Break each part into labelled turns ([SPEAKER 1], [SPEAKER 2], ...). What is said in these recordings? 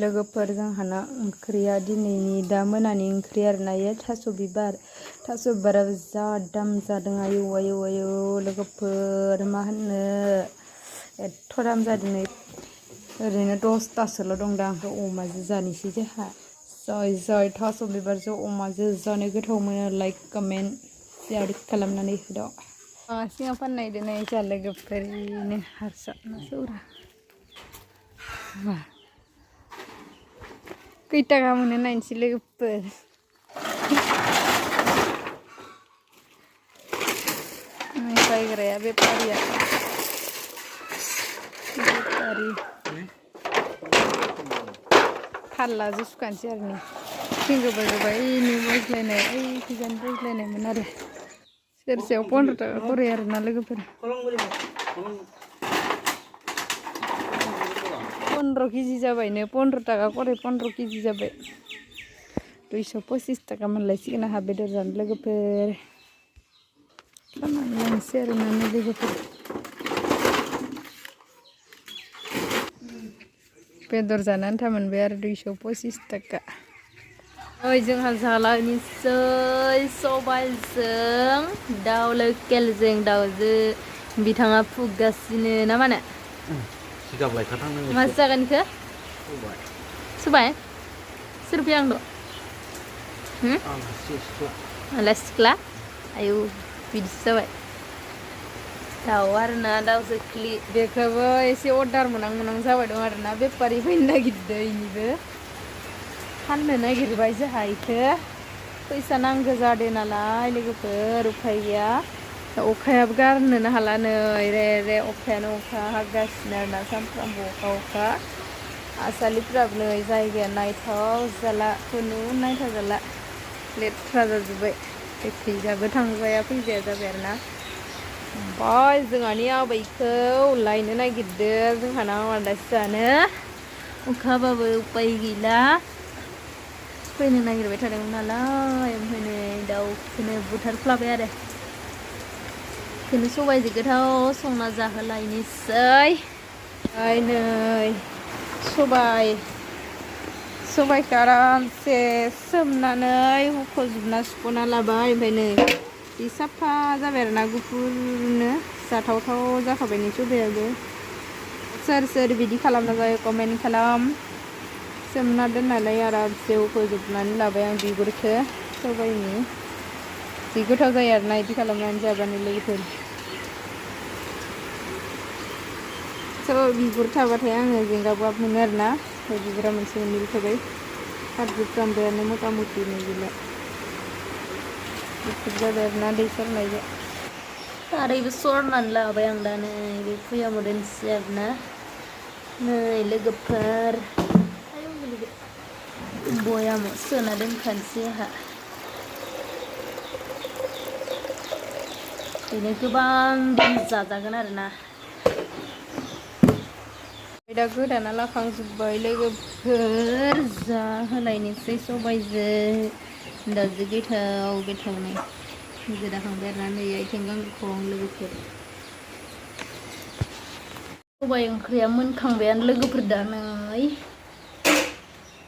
[SPEAKER 1] लोगोफोर जोंहाना ओंख्रिया दिनैनि दा मोनानि ओंख्रि आरोना इयो थास' बिबाराबो जा दाम जादों आयौ आयौ आयौ लोगोफोर मा होननो एथ' दाम जादों नै ओरैनो 10तासोल' दं दा ओमफ्राय अमाजों जानोसै जोंहा जय थास' बिबारजों अमाजों जानो गोथाव मोनो लाइक कमेन्ट शेयार खालामनानै होद' सिङाव फाननायदो नै जा लोगोफोरनो हारसा सौरा खैटाका मोनो नायनोसै लोगोफोर बायग्राया बेपारि फारला जुसुखानोसै आरो नै थिंगोबो गोबाय बायज्लायनाय गोजान बायज्लायनायमोन आरो सेरसेयाव 15 ताका खरि आरोना लोगोफोर 15 केजि जाबायनो 15 ताका खरि 15 केजि जाबाय 225 ताका मोनलायसिगोन आंहा बेदर जानो लोगोफोर खानानै लांसै आरोना लोगोफोर बेदर जानो आन्था मोनबाय आरो 225 ताका ओइ जोंहा जालायनोसै सबायजों दाउ लकेलजों दाउजों बिथाङा फुगासिनो ना मानो
[SPEAKER 2] जिगाब लायखाथांनांगौ
[SPEAKER 1] मा जागोन इखो सबाय सोर फैहांदो आला सिख्ला आयौ बिदिसो जाबाय दाउ आरोना दाउ जोख्लि बेखौबो एसे अर्डार मोनां जाबाय दं आरोना बेपारि फैनो नागिरदों इनिबो फाननो नागिरबाय जोंहा इखो फैसा नांगौ जादों नालाय लोगोफोर उफाय गैया अखायाबो गारनोनो हाला नै रे अखायानो अखा हागासिनो आरोना सानफ्रामबो अखा आसालिफ्राबो नै जायगाया नायथाव जाला खुनु नायथाव जाला लेथ्रा जाजोब्बाय एखैजाबो थांजाया फैजाया जाबाय आरोना ओमफ्राय जोंहानि आबैखौ लायनो नागिरदों जोंहाना आलासि जानो अखा हाबाबो उपाय गैला फैनो नागिरबाय थादोंमोन नालाय ओमफ्राय नै दाउखौनो बुथारफ्लाबाय आरो बेखौनो सबायजों गोथाव संना जाहोलायनोसै नै सबायखौ आरामसे सोमनानै हुख'जोबना सुख'ना लाबाय ओमफ्राय नै बे साफा जाबाय आरोना गुफुरनो जाथावथाव जाखाबाय नै सबायाबो सोर बिदि खालामना जायो कमेन्ट खालाम सोमना दोननानै आरामसे हुख'जोबनानै लाबाय आं बिगुरखौ सबायनि जि गोथाव जायो आरोना बिदि खालामनानै जाबानो लोगोफोर बिगुर थाबाथाय आङो जेंगाब मोनो आरोना बिगुरा मोनसे मोननै थाबाय खारजोबफ्रामबायानो मथा मथि गैला गुफुर जाबाय आरोना दै सरनायजों खारैबो सरनानै लाबाय आं दा नै बे फुयामाव दोनसै आरोना नै लोगोफोर बयामाव सोना दोनखानोसै आंहा बेनो गोबां दिन जाजागोन आरोना दा गोदाना लाखांजोब्बाय लोगोफोर जाहोलायनोसै सबायजों दाउजों गोथावनो गोदाखांबाय आरोना नै आथिं गांखं लोगोफोर सबाय ओंख्रिया मोनखांबायानो लोगोफोर दा नै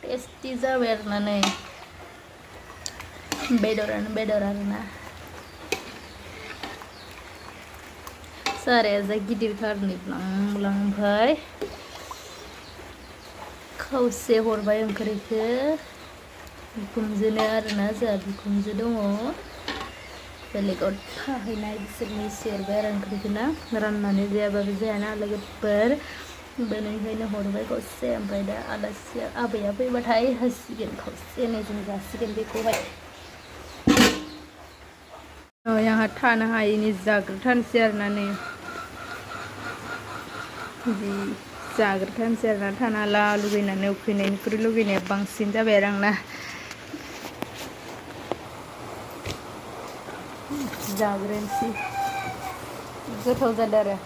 [SPEAKER 1] टेस्टि जाबाय आरोना नै बेदरानो बेदर आरोना साराया जा गिदिरथारनै ब्लां ओमफ्राय खावसे हरबाय ओंख्रिखौ बिखुनजोनो आरोना जोंहा बिखुनजो दङ बेलेगाव थाहैनाय बिसोरनि सेरबाय आरो ओंख्रिखौ ना राननानै जायाबाबो जायाना लोगोफोर बेनिखायनो हरबाय खावसे ओमफ्राय दा आलासिया आबैया फैबाथाय होसिगोन खावसे नै जों जासिगोन बेखौहाय आंहा थानो हायैनि जाग्रोथारनोसै आरोना नै बिदि जाग्रोथारनोसै आरोना थानो हाला लुगैनानै उखैनायनिख्रुइ लुगैनाया बांसिन जाबाय आरो आंना जाग्रोनोसै गोथाव जादों आरो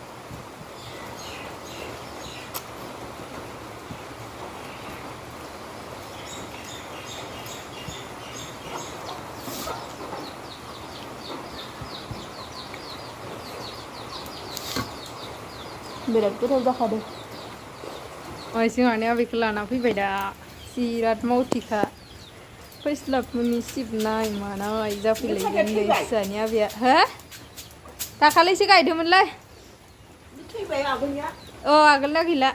[SPEAKER 1] बिराद गोथाव जाखादों ओइ जोंहानि आबैखौ लाना फैबाय दा बिराद मावथिखा फैस्लाबमोनि सिबनाय मानाय जाफैलायगोन नै जोंहानि आबैया हो दाखालिसो गायदोंमोनलै आगोलना गैला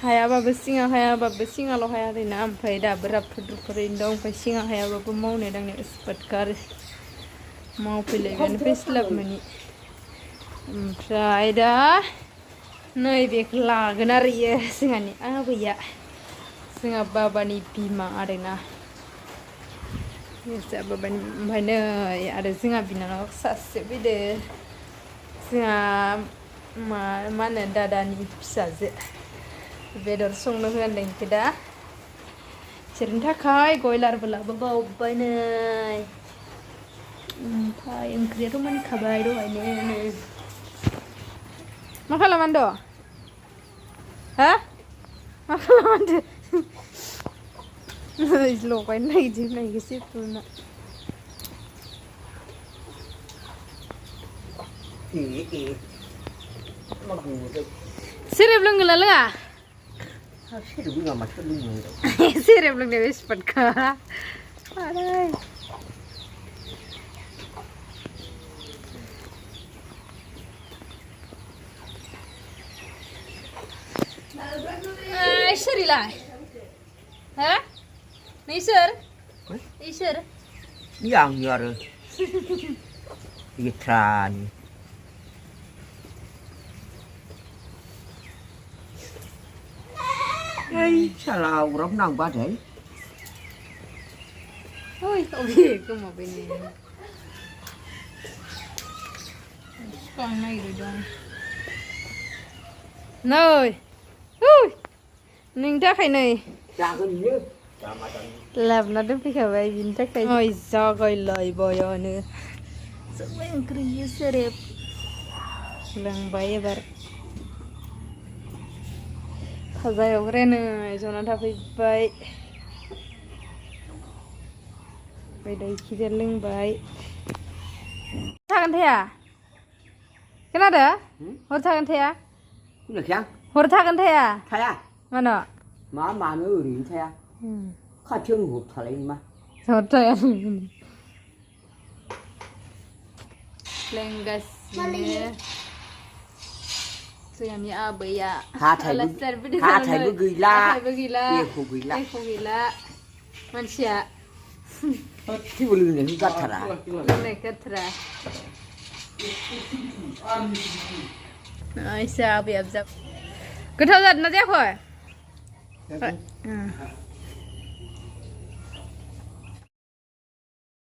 [SPEAKER 1] हायाबाबो सिङाल' हाया आरोना ओमफ्राय दाबो राफोद रुफोदैनो दं ओमफ्राय सिङा हायाबाबो मावनाय दांनाय एक्सपार्टखा आरो मावफैलायगोन फैस्लाबमोनि ओमफ्राय दा नैबेखौ लागोन आरो इयो जोंहानि आबैया जोंहा बाबानि बिमा आरोना जोंहा बाबानि ओमफ्राय नै आरो जोंहा बिनानाव सासे फैदो जोंहा मा होनो दादानि फिसाजो बेदर संनो होनदों इखो दा बिसोरनि थाखाय बयलारबो लाबोबावबाय नै ओमफ्राय ओंख्रियाथ' मोनखाबाय दहायनो नै मा खालामनानै दं हा मा खालामनानै नै लगायनो नागिरदों नायगोसो फुना सेरेब लोंगोना लोङा
[SPEAKER 2] सेरेब लोङा माथो लोङो
[SPEAKER 1] सेरेब लोंनाया एक्सपार्टखा सोरिलाय हा नोंसोर इसोर
[SPEAKER 2] आंनि आरो लेथ्रानि साला अराव नांबाथाय
[SPEAKER 1] ओइ अबे गोमाबाय नै सुखांनो नागिरदों नै नोंनि थाखाय नै लाबोना दोनफैखाबाय बिनि थाखाय ओइ जागायलायबायानो जोंबाय ओंख्रि सेरेब लोंबाय एबार भाजा एवग्रायानो जना थाफैबाय ओमफ्राय दा इखिजाया लोंबाय थागोन थाया खोनादो हर थागोन थाया हर थागोन थाया
[SPEAKER 2] थाया
[SPEAKER 1] मानो
[SPEAKER 2] मानो ओरैनो थाया खाथियावनो हर थालाय मा
[SPEAKER 1] हर थाया लोंगासिनो जोंहानि आबैया
[SPEAKER 2] हाथायबो गैला एख'
[SPEAKER 1] गैला मानसिया
[SPEAKER 2] थेवबो लोंनायखौ गारथारा
[SPEAKER 1] एसे आबैया गोथाव जादोंना जायाखै